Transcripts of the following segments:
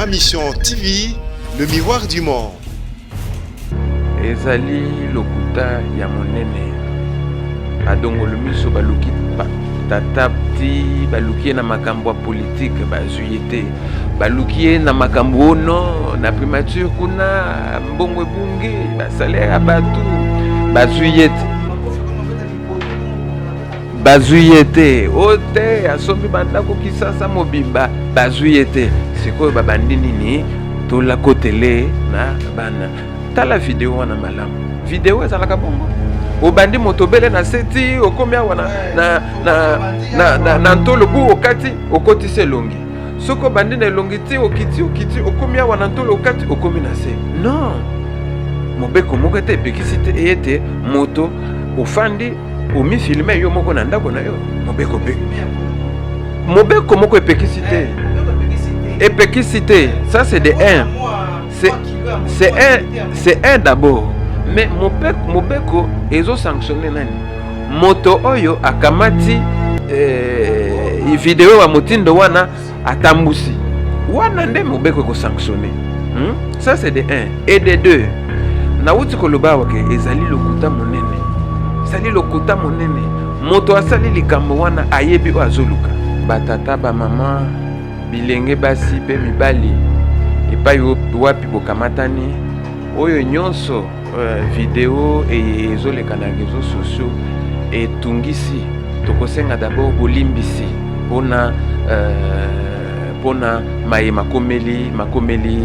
Ma Mission TV, le miroir du monde. Ezali lokuta ya monene. Adongolo miso baluki tata ti baluki ye na makambo ya politike bazwi ye te baluki ye na makambo ono na primature kuna mbongo ebungi basalaire ya bato bazwi ye te bazwi ye te o te asombi bandako kisasa mobimba bazwi ye te sikoyo babandi nini tolakotele na bana tala video wana malamu video ezalaka bongo obandi moto obele na se ti okomi awa na, na, na, na, na, na ntolo bu okati okotisi elongi soki obandi na elongi ti okiti okiti okomi awa na ntolo okati okomi na se non mobeko moko ete epekisi te eye te moto ofandi omifilme yo moko na ndako na yo mobeko mpe mobeko moko epekisi te epekisi te ça c'est de 1 c'est un c'est un d'abord mais mobeko, mobeko ezo sanctionne nani moto oyo akamati eh, video ya motindo wana atambusi wana nde mobeko ekosanctionne hmm? ça c'est de 1 et de 2 nauti koloba awa ke ezali lokuta monene ezali lokuta monene moto asali likambo wana ayebi oyo azoluka batata bamama bilenge basi mpe mibali epai wapi bokamatani oyo nyonso uh, video eye ezoleka na réseaux sociaux etungisi tokosenga d'abord bolimbisi mpona uh, mpona maye makomeli makomeli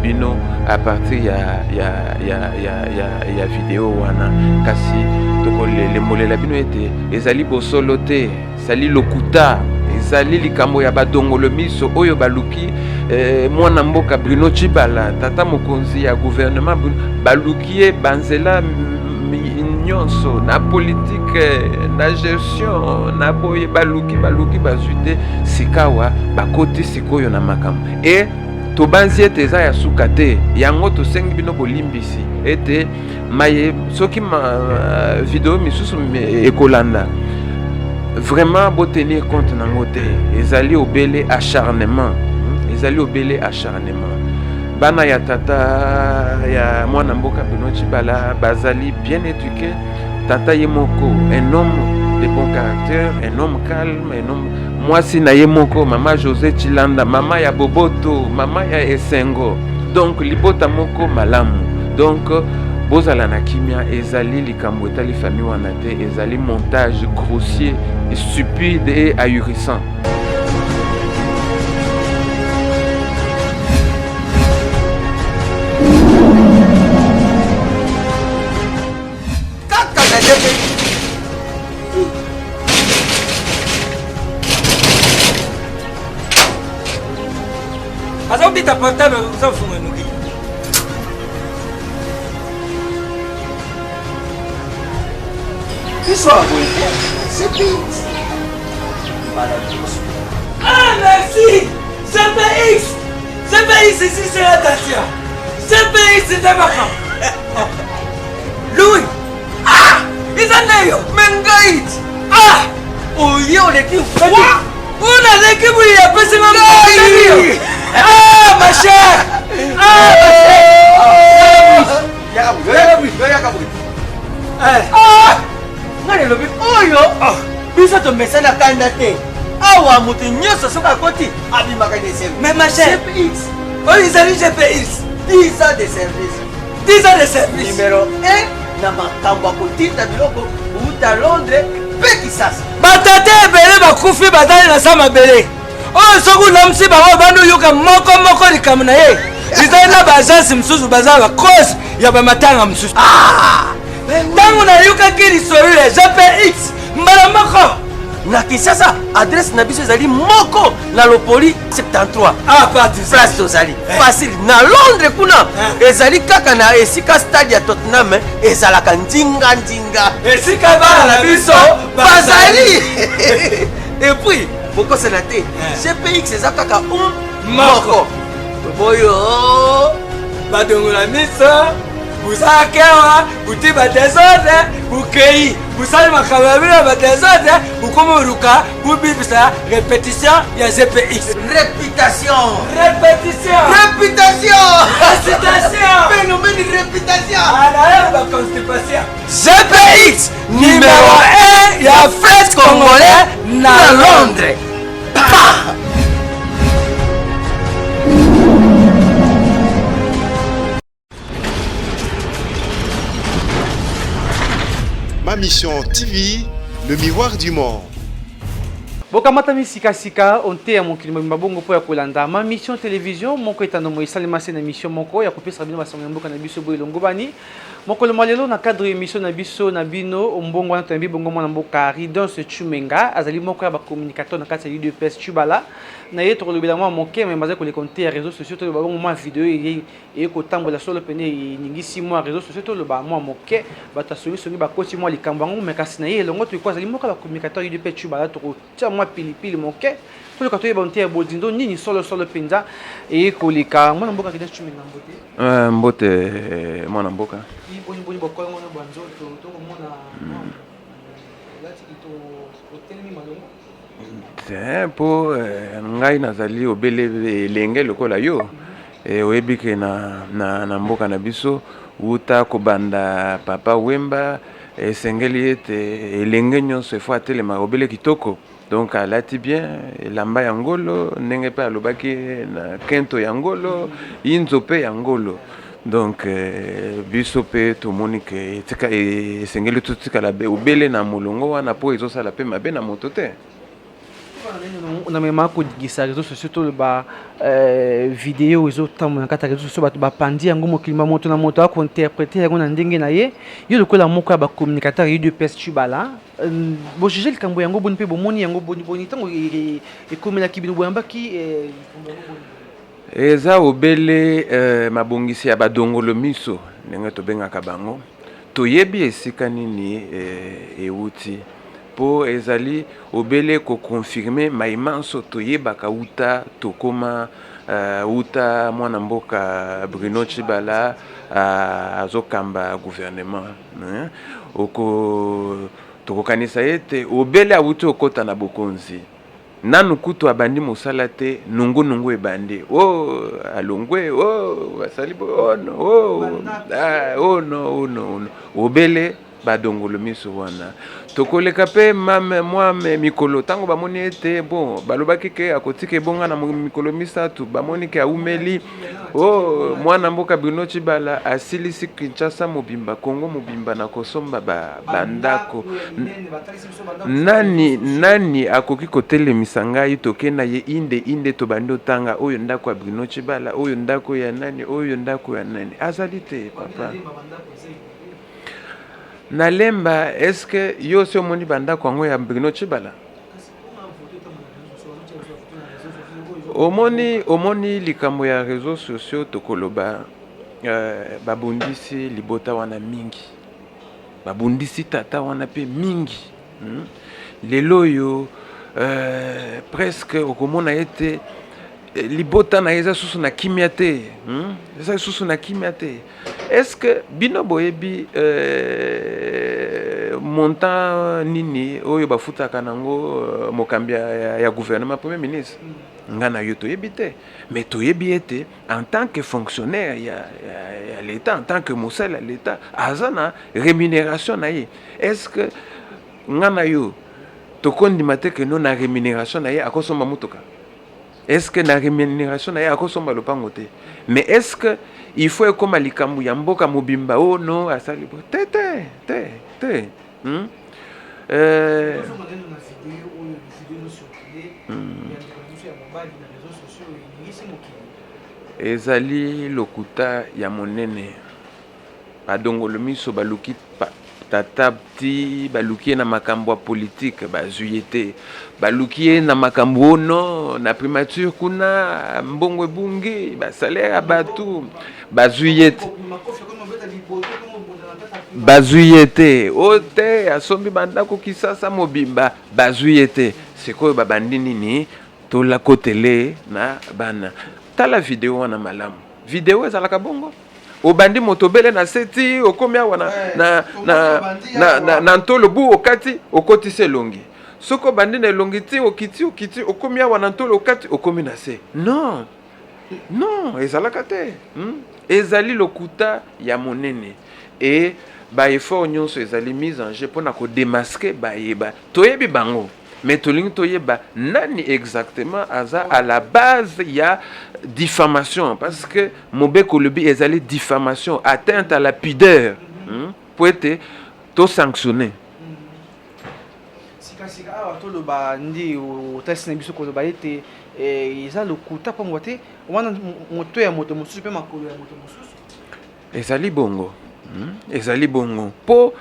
bino à partir ya, ya, ya, ya, ya, ya video wana kasi tokolembolela bino ete ezali bosolo te Ezali lokuta, ezali likambo ya badongolo miso oyo baluki eh, mwana mboka Bruno Tshibala, tata mokonzi ya gouvernement Bruno, baluki ye banzela nyonso na politike na gestion na boye baluki baluki bazwi te sikawa bakoti sikoyo na makambo e tobanzi ete eza ya suka te yango tosengi bino bolimbisi ete maye soki ma video misusu ekolanda vraiment botenir compte nango te ezali obele acharnement hmm? ezali obele acharnement bana ya tata ya mwana mboka Benoît Tshibala bazali bien éduqué tata ye moko un homme de bon caractère un homme calme un homme mwasi na ye moko mama José Tshilanda mama ya boboto mama ya esengo donc libota moko malamu donc bozala na kimia ezali likambo etali famille wana te ezali montage grossier stupide et ahurissant kaka na ndenge aza kobeta portable oza kofunga noki biso ya boye te cpx mbala liboso ah merci cpx cpx ici c'est la dacia cpx nde makambo louis ah eza nde yo me ngai ah oye oleki oyo naleki boye apesi nga ngai ah ma chère ah ma chère ngai nalobi oyo ah. biso tomesana kanda te awa moto nyonso soki akoti abimaka na esengo mais ma chère oyo ezali gpx 10 ans de service 10 ans de service numéro 1 na makambo ya kotinda biloko kouta londres mpe kisasa batata ebele bakufi bazali na sa mabele oyo soki olamusi bango obandi oyoka moko moko likambo na ye ezali na baagence mosusu baza bacause ya bamatanga mosusu ah! ntango nayokaki lisolo ya gpx mbala moko na kinshasa adresse na biso ezali moko na lopoli 73 ah, place tozali eh. facile na londres kuna eh. ezali kaka na esika stade ya tottenham eh, ezalaka ndinga ndinga esika bana na biso bazali epuis bokosana te gpx eza kaka um moko toboyo badongola miso. Bozalaki awa, buti ba desordre, bokei bosali makambo ya bino ya ba desordre, bokomi oluka bobibisa repetition ya GPX. Réputation. Répétition. Réputation. Récitation. Phénomène réputation. Anaye ba constipation. GPX numéro 1 ya fête congolais na Londres. Pa! Ma Mission TV, le miroir du monde. Bokamatami sikasika onte ya mokili mobimba bongo mpo ya kolanda Ma Mission Television moko etando moye esalema se na mission moko ya kopesa bino basango ya mboka na biso boye elongobani. Mokolo mwa lelo na cadre ya emission na biso na bino mbongo wana toyambi bongo mwana mboka Ridens Tshumenga, azali moko ya ba communicateur na kati ya UDPS Tshibala. Na ye tokolobela mwa moke mais bazali koleka onte ya réseaux sociaux, toloba bongo mwa video eye eye kotambola solo pene eningisi mwa réseaux sociaux, toloba mwa moke bato ya songisongi bakoti mwa likambo yango, mais kasi na ye elongo toyiko azali moko ya ba communicateur ya UDPS Tshibala, tokotia mwa pilipili moke toluka toyeba onte ya bozindo nini solo solo mpenza eye koleka. Mwana mboka Ridens Tshumenga, mbote. Mbote mwana mboka. Boni boni bokolongono bwa nzoto, tokomona olati otelemi malongo te mpo ngai nazali obele elenge lokola yo. Oyebi ke na mboka na biso wuta kobanda Papa Wemba, esengeli ete elenge nyonso efo atelema obele kitoko. Donc alati bien elamba ya ngolo, ndenge mpe alobaki na kento ya ngolo, inzo mpe ya ngolo. Donc biso mpe tomoni ke esengeli totikala obele na molongo wana mpo ezosala mpe mabe na moto te. Na mema kodigisa réseaux sociaux, toloba video ezotambola na kati ya réseaux sociaux, bato bapandi yango mokili ma moto na moto akointerprete yango na ndenge na ye. Yo lokola moko ya bacommunicateur ya UDPS Tshibala, bojuge likambo yango boni mpe bomoni yango boni boni ntango ekomelaki bino, boyambaki likambo yango boni? Eza obele mabongisi ya badongolo miso ndenge tobengaka bango, toyebi esika nini ewuti mpo ezali obele koconfirme mai manso toyebaka wuta tokoma wuta mwana mboka Bruno Tshibala azokamba gouvernement. Tokokanisa ete obele awuti okota na bokonzi nanu kutu abandi mosala te, nungunungu ebandi, o alongwe, o asali bo, oh no, oh, ah, oh no, oh no, oh no. Obele badongolo miso wana tokoleka mpe mame mwa mikolo ntango bamoni ete bon balobaki ke akotika ebonga na mikolo misato, bamoni ke aumeli. O mwana mboka Bruno Tshibala asilisi Kinshasa mobimba, Congo mobimba na kosomba bandako. Nani nani akoki kotelemisa ngai toke na ye inde inde tobandi otanga oyo ndako ya Bruno Tshibala, oyo ndako ya nani, oyo ndako ya nani? Azali te papa. Na Lemba, est-ce que yo osi omoni bandako yango ya Bruno Tshibala? Omoni, omoni likambo ya réseaux sociaux, tokoloba babundisi libota wana mingi, babundisi tata wana mpe mingi. Lelo oyo presque okomona ete libota na ye eza susu na kimia te, Eza susu na kimia te. Est-ce que bino boyebi montant nini oyo bafutaka nango mokambi ya gouvernement, premier ministre? Nga na yo toyebi te, mais toyebi ete en tant que fonctionnaire ya l'État, en tant que mosali ya l'État, aza na rémunération na ye. Est-ce que nga na yo tokondima te ke no na rémunération na ye akosomba motuka? Est-ce que na rémunération na ye akosomba lopango te? Mais est-ce que il faut ekoma likambo ya mboka mobimba, oh non asali bo te te te te, Ezali lokuta ya monene. Badongolo miso baluki tata ti baluki ye na makambo ya politike, bazwi ye te. Baluki ye na makambo ono na primature kuna, mbongo ebungi, basalaire ya bato, bazwi ye te, bazwi ye te. O te asombi bandako Kisasa mobimba, bazwi ye te. Sikoyo babandi nini? Tolakotele na bana. Tala video wana malamu. Video ezalaka bongo. Obandi moto obele na se ti okomi awa na, na, na, na, na, na ntolo bu okati okotisi elongi. Soki obandi na elongi ti okiti okiti okomi awa na ntolo okati okomi na se. Non, non, ezalaka te. Ezali lokuta ya monene et ba effort nyonso ezali mise en jeu mpona kodemasquer bayeba. Toyebi bango, mais tolingi toyeba nani exactement aza à la base ya diffamation, parce que mobeko lobi ezali diffamation, atteinte à la pudeur, Po ete tosanctionne. Sikasika awa toloba nde otalisi na biso koloba ete eza lokuta, pamba te wana moto ya moto mosusu mpe makolo ya moto mosusu. Ezali bongo, Ezali bongo mpo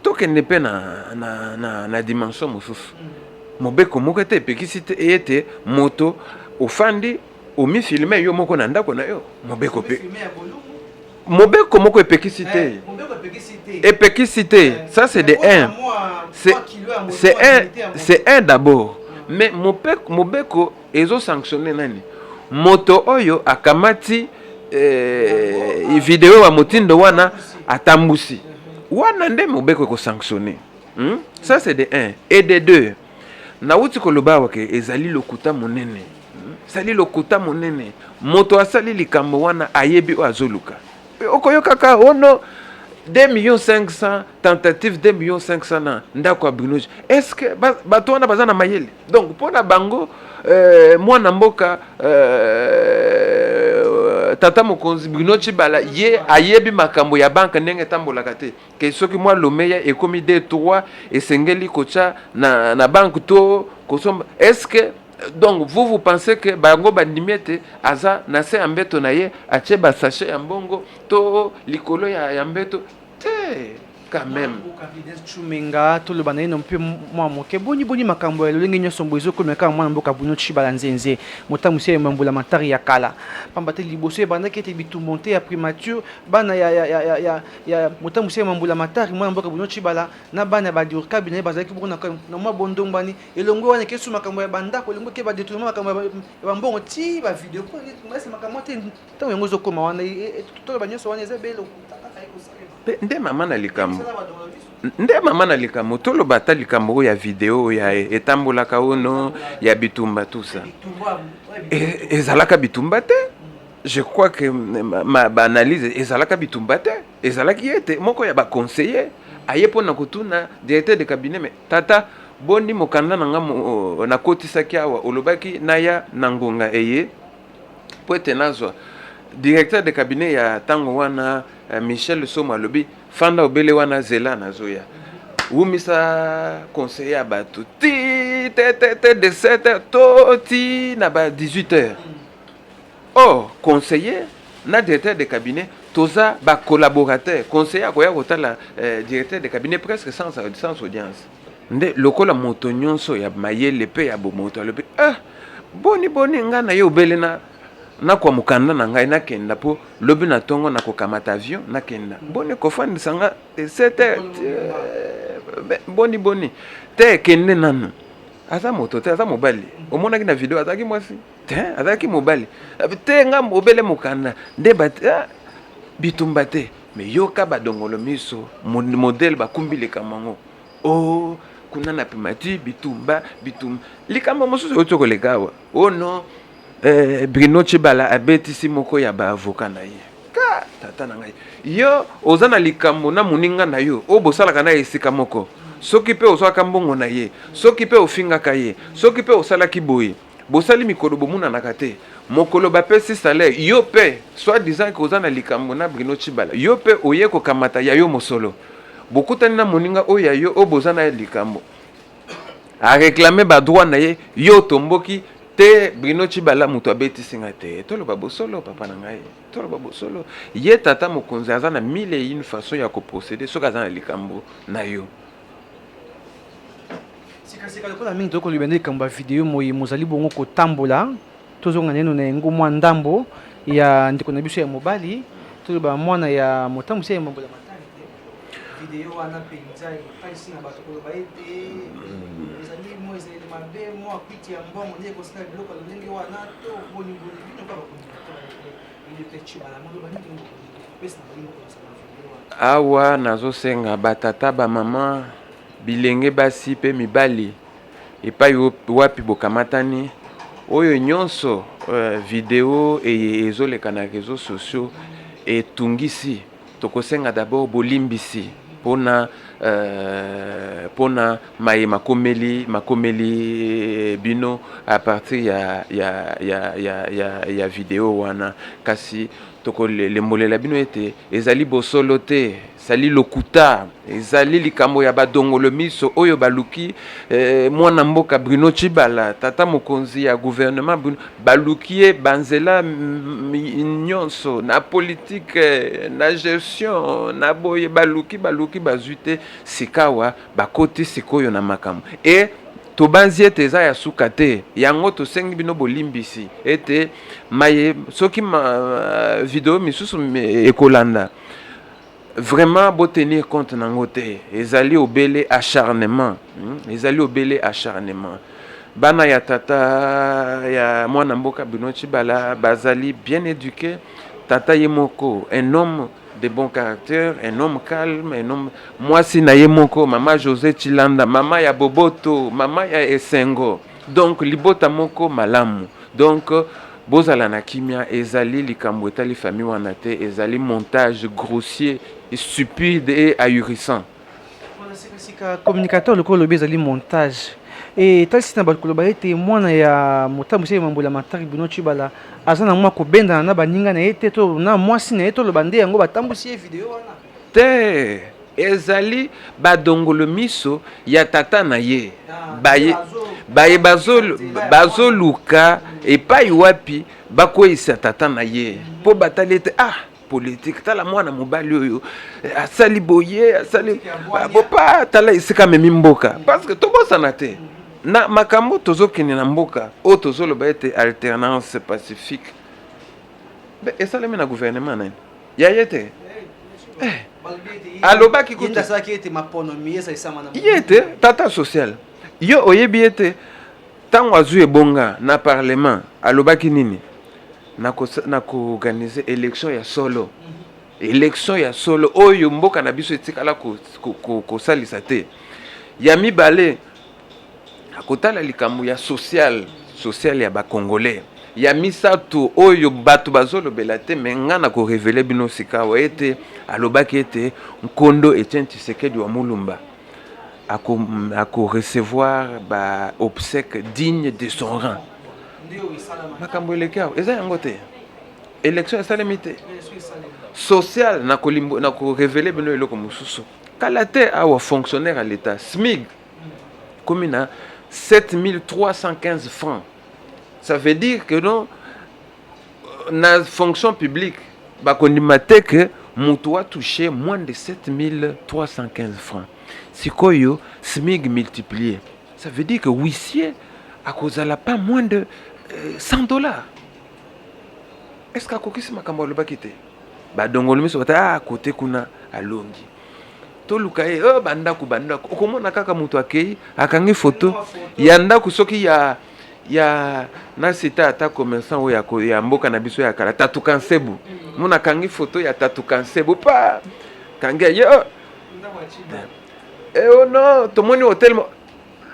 tokende mpe na dimension mosusu. Mobeko moko ete epekisi te ete moto ofandi omifilme yo moko na ndako na yo. Mobeko mpe mobeko moko epekisi te, epekisi te. Ça, c'est de un, c'est un, c'est un d'abord. Mais mobeko ezosanctionne nani? Moto oyo akamati video ya motindo wana, atambusi wana, nde mobeko ekosanctionne. Ça, c'est de un. Et de deux, nauti koloba awa ke ezali lokuta monene, Ezali lokuta monene. Moto asali likambo wana ayebi oyo azoluka. Okoyokaka ono 2 millions 500, tentative 2 millions 500 na ndako ya Bruno. Est ce que bato wana baza na mayele? Donc mpo na bango, mwana mboka, tata mokonzi Bruno Tshibala, ye ayebi makambo ya banque ndenge etambolaka te, ke soki mwa lomeya ekomi 2 3, esengeli kotya na banque to kosomba. Est ce que donc vous, vous pensez que bango bandimi ete aza na se ya mbeto na ye, atie basachet ya mbongo to likolo ya mbeto te? Quand même. Tshumenga, toloba na ye no mpe mwa moke. Boni boni makambo ya lolenge nyonso boye ezokomela kaka mwana mboka Bruno Tshibala Nzenze, motambusi ya mbula matari ya kala? Pamba te liboso ebandaki ete bitumbo te ya primature, bana ya motambusi ya mambula matari, mwana mboka Bruno Tshibala, na bana ya badircab na ye bazalaki bongo na mwa bondombani elongo wana. Ekesu makambo ya bandako elongo eke badétournement, makambo ya bambongo ti bavideo ese makambo te. Ntango yango ezokóma wana, toloba nyonso wana eza ebele lokuta kaka ekosalema. Nde mama na likambo, nde mama na likambo, toloba ata likambo oyo ya video oyo ya etambolaka ono ya bitumba, tout ça ezalaka bitumba te. Je crois que baanalyse, ezalaka bitumba te. Ezalaki ete moko ya baconseiller aye mpona kotuna directeur de cabinet: "Mais tata, boni mokanda na nga nakotisaki awa? Olobaki naya na ngonga eye po ete nazwa." Directeur de cabinet ya ntango wana, Michel Somo, alobi: "Fanda obele wana, zela, nazoya." Wumisa conseiller ya bato ti te te te, de 7 heures to ti na ba 18 heures. Or conseiller na directeur de cabinet toza bacollaborateur. Conseiller akoya kotala directeur de cabinet presque sans audience. Nde lokola moto nyonso ya mayele mpe ya bomoto alobi: "Ah, boni boni ngai na ye obele na nakwa mokanda na ngai, nakenda, mpo lobi na ntongo nakokamata avion, nakenda. Boni kofandisa nga 7 heures? Boni boni te, kende nanu." Aza moto te, aza mobali. Omonaki na video azalaki mwasi te, azalaki mobali te. "Nga obele mokanda nde ah, bitumba te." Mais yoka badongolo miso, modèle bakumbi likambo yango o kuna na pimati, bitumba bitumba. Likambo mosusu euti koleka awa, o non, Bruno Tshibala abetisi moko ya baavocat na ye. Ka tata na ngai, yo oza na likambo na moninga na yo oyo bosalaka na ye esika moko, soki mpe ozwaka mbongo na ye, soki mpe ofingaka ye, soki mpe osalaki boye, bosali mikolo bomonanaka te, mokolo bapesi salaire, yo mpe soit disant ke oza na likambo na Bruno Tshibala, yo mpe oye kokamata ya yo mosolo, bokutani na moninga oyo ya yo oyo boza na ye likambo, aréclame badroit na ye, yo otomboki te: "Bruno Tshibala moto abetisi nga te." Toloba bosolo, papa na ngai, toloba bosolo. Ye tata mokonzi aza na mille et une façon ya koprocéder soki aza na likambo na yo. Sikasika, lokola mingi tokoloba nde likambo ya video moye mozali bongo kotambola, tozonga neno na yango mwa ndambo ya ndeko na biso ya mobali, toloba mwana ya motambusi ya mbambola matari te. Video wana mpenza etalisi na bato koloba ete ezali mwa ezaleli mabe, mwa kwiti ya mbongo nde ekosala biloko ya lolenge wana to boni boni. Bino kaka bacommunicateur ya Tshibala, moloba nini kopesa na balingi kolasa na video wana? Awa nazosenga batata, bamama, bilenge basi mpe mibali, epai wapi bokamatani, oyo nyonso video eye ezoleka na réseaux sociaux etungisi, tokosenga d'abord bolimbisi mpona maye makomeli bino à partir ya video wana. Kasi tokolembolela bino ete ezali bosolo te, ezali lokuta, ezali likambo ya badongolo miso oyo baluki mwana mboka Bruno Tshibala, tata mokonzi ya gouvernement Bruno. Baluki ye banzela nyonso na politique, na gestion, na boye. Baluki, baluki, bazwi te. Sikawa bakoti sikoyo na makambo e tobanzi ete eza ya suka te. Yango tosengi bino bolimbisi ete maye soki video misusu ekolanda, vraiment botenir compte nango te. Ezali obele acharnement, Ezali obele acharnement. Bana ya tata ya mwana mboka Bruno Tshibala bazali bien éduqué. Tata ye moko, un homme de bon caractère, un homme calme, un homme. Mwasi na ye moko, mama José Chilanda, mama ya boboto, mama ya esengo. Donc libota moko malamu. Donc bozala na kimia, ezali likambo etali famille wana te, ezali montage grossier, stupide et ahurissant. Voilà, sika communicateur, lokola olobi ezali montage, etalisi na bato koloba ete mwana ya motambwisi ya mambola matari Bruno Tshibala aza na mwa kobendana na baninga na ye te to na mwasi na ye, toloba nde yango batambwisi ye video wana. Te, ezali badongolo miso ya tata na ye baye, baye bazoluka epai wapi bakweyisa tata na ye, mpo batali ete ah, politique, tala mwana mobali oyo asali boye, asali bopa, tala esika amemi mboka. Parce que tobosana te na makambo tozokende na mboka oyo, tozoloba ete alternance pacifique esalemi na gouvernement nani ya ye te. Alobaki kutu asalaki ete maponomi ezalisama na ye te. Tata social, yo oyebi ete ntango azwi ebonga na parlement, alobaki nini? Nakoorganiser élection ya solo, élection ya solo oyo mboka na biso etikala kosalisa te. Ya mibale, akotala likambo ya social ya bacongolais. Ya misato, oyo bato bazolobela te, me nga na korévéler bino sikawa ete alobaki ete nkondo Etienne Tshisekedi wa Mulumba akorecevoir ba obsèque digne de son rang. Makambo eleki awa eza yango te. Élection esalemi te, social. Nakorévéler bino eloko mosusu kala te awa. Fonctionnaire ya l'État, SMIG komi na 7315 francs. Ça veut dire que non, na fonction publique bakondima te ke moto atouche moins de 7315 francs. Sikoyo SMIG multiplié, ça veut dire que huissier akozala pas moins de 100 $. Est ce que akokisi makambo alobaki te? Badongolo miso bata, ah, kote kuna alongi, toluka ye. Oh, bandako, bandako, okomona kaka moto akei akangi foto ya ndako soki ya nasita, ata commerçant oyo ya mboka na biso ya kala, Tatu Kansebu. Mona akangi foto ya Tatu Kansebu pa kangi ye, oh. Eh, oh non, tomoni hotel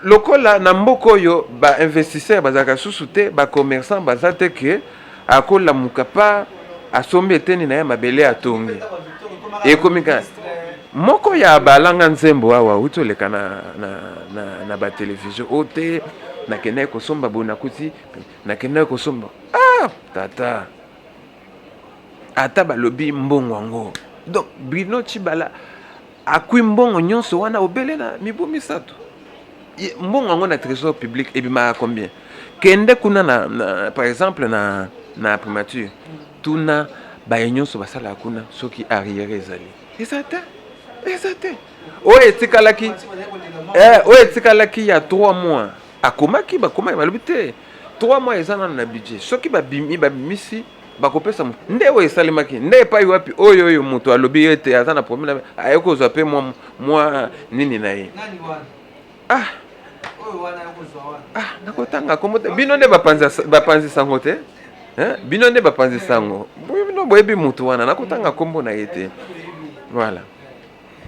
lokola na mboka oyo bainvestisseur bazalaka susu te, bacommerçant baza te, ke akolamuka pa asombi eteni na ye mabele, atongi, ekomi kaka moko ya balanga nzembo awa auti oleka na batelevizio oyo te. Nakendaki kosomba boye, nakuti nakendaki kosomba. Ah, tata, ata balobi mbongo yango. Donc Bruno Tshibala akwi mbongo nyonso wana obele na mibu 3. Mbongo yango na trésor public ebimaka combien? Kende kuna na par exemple na primature, tuna baye nyonso basalaka kuna soki arriéré ezali. Eza te, eza te. Oyo etikalaki ya 3 mois, akomaki, bakomaki, balobi te 3 mois eza nano na budget. Soki babimi, babimisi. Bakopesa moto nde oyo esalemaki nde epai wapi oyo oyo moto alobi ete aza na problème aye kozwa mpe mwa mwa nini na ye. Ah, ah, nakotanga kombo te. Bino nde bapanzi sango te, bino nde bapanzi sango, bino boyebi moto wana, nakotanga kombo na ye te. Voilà.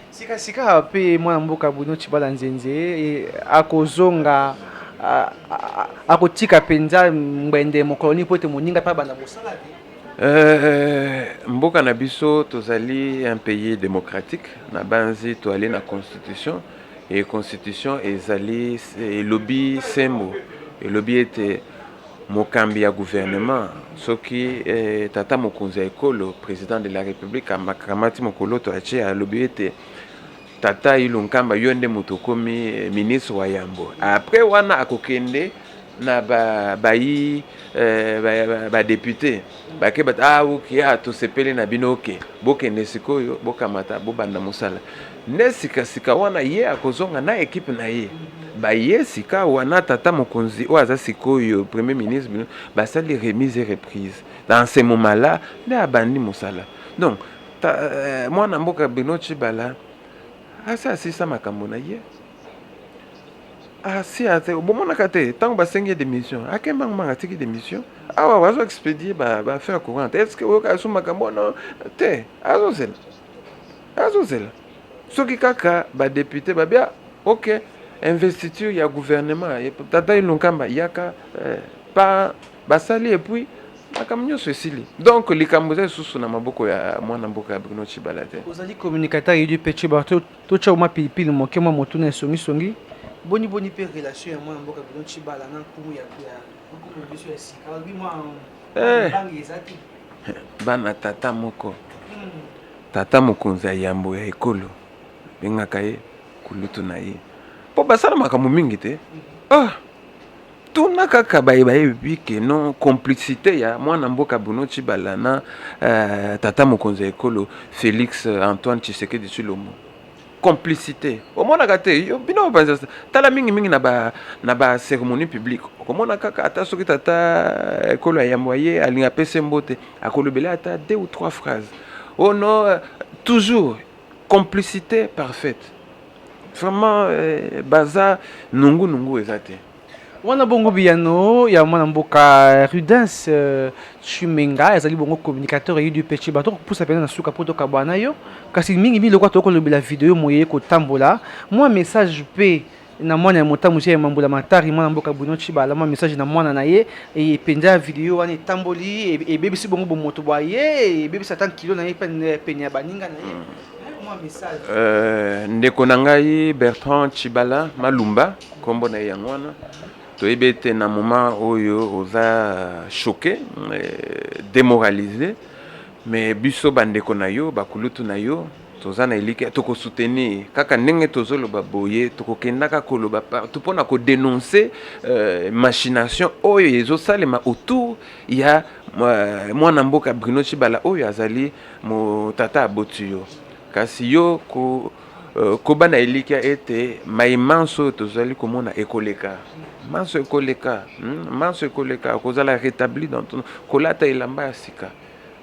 Sika sika mpe mwana mboka Bruno Tshibala Nzenze akozonga, akotika mpenza ngbende mokolo nini mpo ete moninga mpe abanda mosala te? Mboka na biso tozali un pays démocratique, na banzi toali na constitution, et constitution ezali elobi sembo, elobi ete mokambi ya gouvernement soki tata mokonzi ya ekolo président de la république akamati mokoloto atie, alobi ete tata Ilunkamba yo nde moto okomi ministre wa yambo, après wana akokende na bayi ba député bake bat ah ok, ah tosepeli na bino, ok, bokende sikoyo bokamata bobanda mosala. Nde sikasika wana ye akozonga na ekipe na ye, baye sika wana tata mokonzi oyo aza sikoyo premier ministre, bino basali remise et reprise dans ce moment là nde abandi mosala. Donc mwana mboka Bruno Tshibala asi asisa makambo na ye, asi ate bomonaka te ntango basengi ye démission, ake mbangu mbangu atiki démission. Awa bazo expédier ba affaire courante, est ce que oyoka asu makambo no te? Azozela, azozela soki kaka badepute babia ok, investiture ya gouvernement, tata Ilunkamba yaka, pa basali, et puis makambo nyonso esili. Donc likambo eza lisusu na maboko ya mwana mboka ya Bruno Tshibala te. Ozali communicateur ya UDPS Tshibala, totya mwa pilipili moke, mwa motuna esongisongi. Boni boni mpe relation ya mwana mboka Bruno Tshibala na nkumu ya nkumu biso ya sika? Balobi mwa bangi eza te. Bana tata moko, tata mokonzi ya yambo ya ekolo bengaka ye kulutu na ye mpo basala makambo mingi te. Ah, tuna kaka baye bayebi ke non, complicité ya mwana mboka Bruno Tshibala na tata mokonzi ya ekolo Félix Antoine Tshisekedi Tshilombo, complicité omonaka te. Yo bino bapanzi tala mingimingi na ba cérémonie publique, okomona kaka ata soki tata ekolo ya yambo ye alingi apesa mbote, akolobela ata deux ou trois phrases. Oh non, toujours complicité parfaite vraiment, baza nungu nungu eza te. Wana bongo biyano ya mwana mboka Rudens Tshimenga, ezali bongo communicateur ya UDPS Tshibala. Tokopusa pena na suka mpo tokabwana na yo, kasi mingimingi lokola tokolobela video moye kotambola, mwa message mpe na mwana ya motambusi ya Mambula Matari, mwana mboka Bruno Tshibala, mwa message na mwana na ye mpenza. Video wana etamboli, ebebisi bongo bomoto bwa ye, ebebisi ata nkilo na ye pene ya baninga na ye. Mwa message. Ndeko na ngai Bertrand Tshibala Malumba, nkombo na ye yango wana, toyebi ete na moment oyo oza choqué, démoralisé, mais biso bandeko na yo, bakulutu na yo, toza na elikya, tokosoutenir kaka ndenge tozoloba boye, tokokendaka koloba partout mpona kodénoncer machination oyo ezosalema autour ya mwana mboka Bruno Tshibala oyo azali motata aboti yo. Kasi yo ko koba na elikya ete mai manso oyo tozali komona ekoleka, manso ekoleka, manso ekoleka, kozala rétabli dans ton kolata elamba ya sika,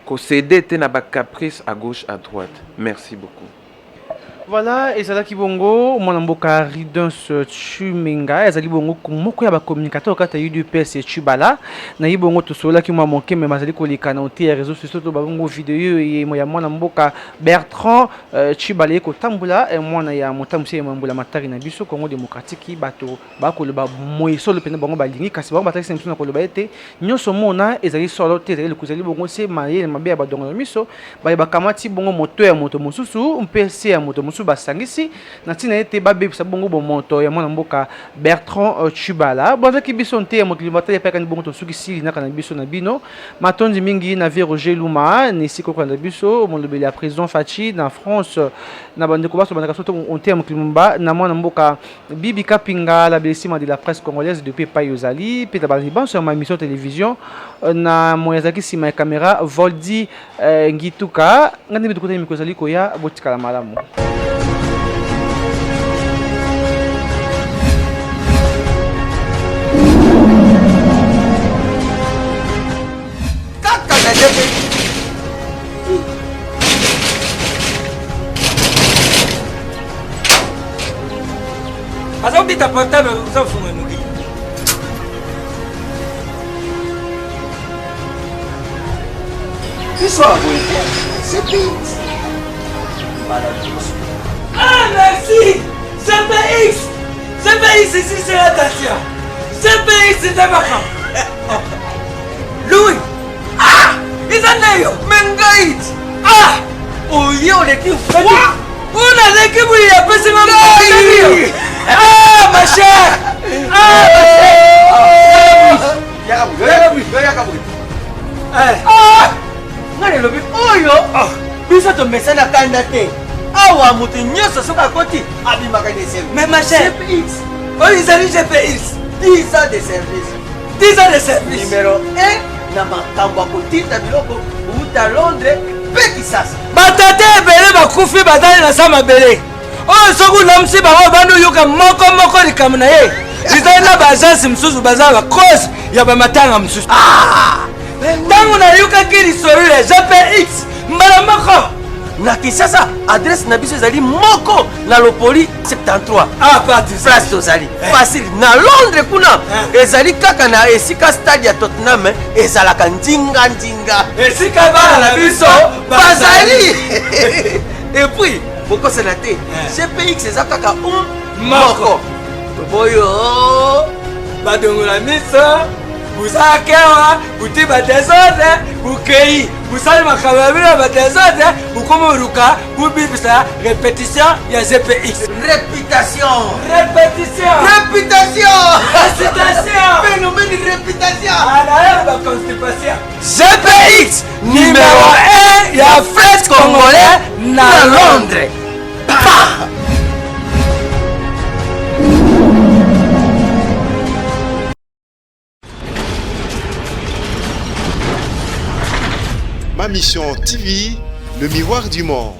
kocéder te na bacaprice à gauche à droite. Merci beaucoup. Voilà, ezalaki bongo mwana mboka Ridens Tshimenga, ezali bongo moko ya bacommunicateur kati ya UDPS Tshibala. Na ye bongo tosololaki mwa moke, me bazali koleka na ote ya réseaux sociaux to babongo video ya mwana mboka Bertrand Tshibala ye kotambola, mwana ya motambusi ya Mambula Matari na biso Congo démocratique. Bato bakoloba moye solo mpenza bango balingi, kasi bango batalisi na biso na koloba ete nyonso mona ezali solo te, ezali ezali bongo se mayele mabe ya badongo na miso baye bakamati bongo moto ya moto mosusu mpe se ya moto mosusu basangisi na ntina ete babebisa bongo bomoto ya mwana mboka Bertrand Tshibala. Bozalaki biso nte ya mokili batali epekani bongo tosukisi linaka na biso na bino. Matondi mingi na vie Roger Luma na esika okolanda biso, molobeli ya président Fatshi na France, na bandeko baso bandaka soto nte ya mokili mobimba, na mwana mboka Bibi Kapinga, la bellissima de la presse congolaise depuis epai ozali, mpe na balandi banso ya ma émission télévision, na moyo azalaki nsima ya caméra Voldi Ngituka. Ngai nde tokutani mikolo ezali koya, botikala malamu. Kaka na ndenge. Portable ozofunga noki. Biso ya boye te. CPX. Mbala liboso. Ah, merci! CPX! CPX ici, c'est l'attention! CPX nde makambo! Louis! Ah! Eza nde yo! Me ngai! Ah! Oye oleki froid! Oyo naleki boye apesi nga ngai! Ah, ma chère! Ah, ma chère! Yaka boye, yaka boye. Ah! Ngai nalobi oyo biso tomesana kanda te. Awa moto nyonso soki akoti abimaka na esengo. Mais ma chère, GPX oyo ezali GPX. 10 ans de service. 10 ans de service. Numéro 1 na makambo ya kotinda biloko kouta Londres mpe Kisasa. Batata ebele bakufi bazali na sa mabele. Oyo soki olamusi bango obandi oyoka moko moko likambo na ye. Ezali na ba agence mosusu baza ba cause ya bamatanga mosusu. Ntango nayokaki lisolo ya GPX mbala moko Na Kinshasa, adresse na biso ezali moko na Lopoli 73. Ah, parti place tozali facile. Na Londres kuna ezali kaka na esika stade ya Tottenham ezalaka ndinga ndinga. Esika bana na biso bazali. Et puis bokosana te, GPX eza kaka um moko. Toboyo badongola miso buzakewa buti badesordre bukei busali makambo ya bino ya badesordre bukomi oluka bubibisa repetition ya GPX. Réputation. Répétition. Réputation. Récitation. Phénomène réputation. Anaye baconstipation. GPX numéro 1 ya fret congolais na Londres. Pa! Ma Mission TV, le miroir du monde.